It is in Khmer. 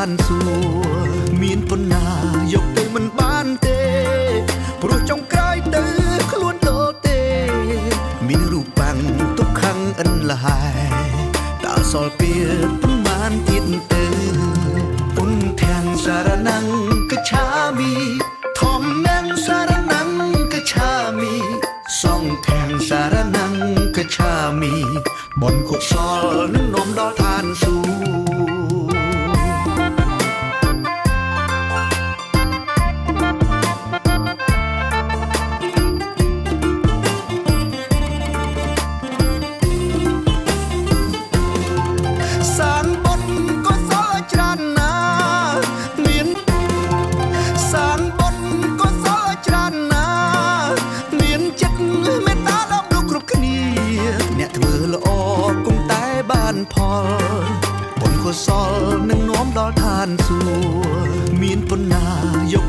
នសួគ៌មានប៉ុណ្ណាយកទៅមិនបានទេព្រោះចុងក្រោយទៅខ្លួនតទេមានរូបបាំងទុក្ខំអិនលហើយតើសល់ពេលប្រមាណទៀតទៅពុនធាំងសារណង្កឆាមីធម្មំសារណង្កឆាមីសង្ឃំសារណង្កឆាមីបុណ្យកុសលនឹងនាំដល់ឋានសួគ៌ សាងបុណ្យកុសលច្រើនណាស់មានសាងបុណ្យកុសលច្រើនណាស់មានចិត្តមេត្តាដល់មនុស្សគ្រប់គ្នាអ្នកធ្វើល្អគង់តែបានផលបុណ្យកុសលនឹងនាំដល់ឋានសួគ៌មានប៉ុណ្ណាយក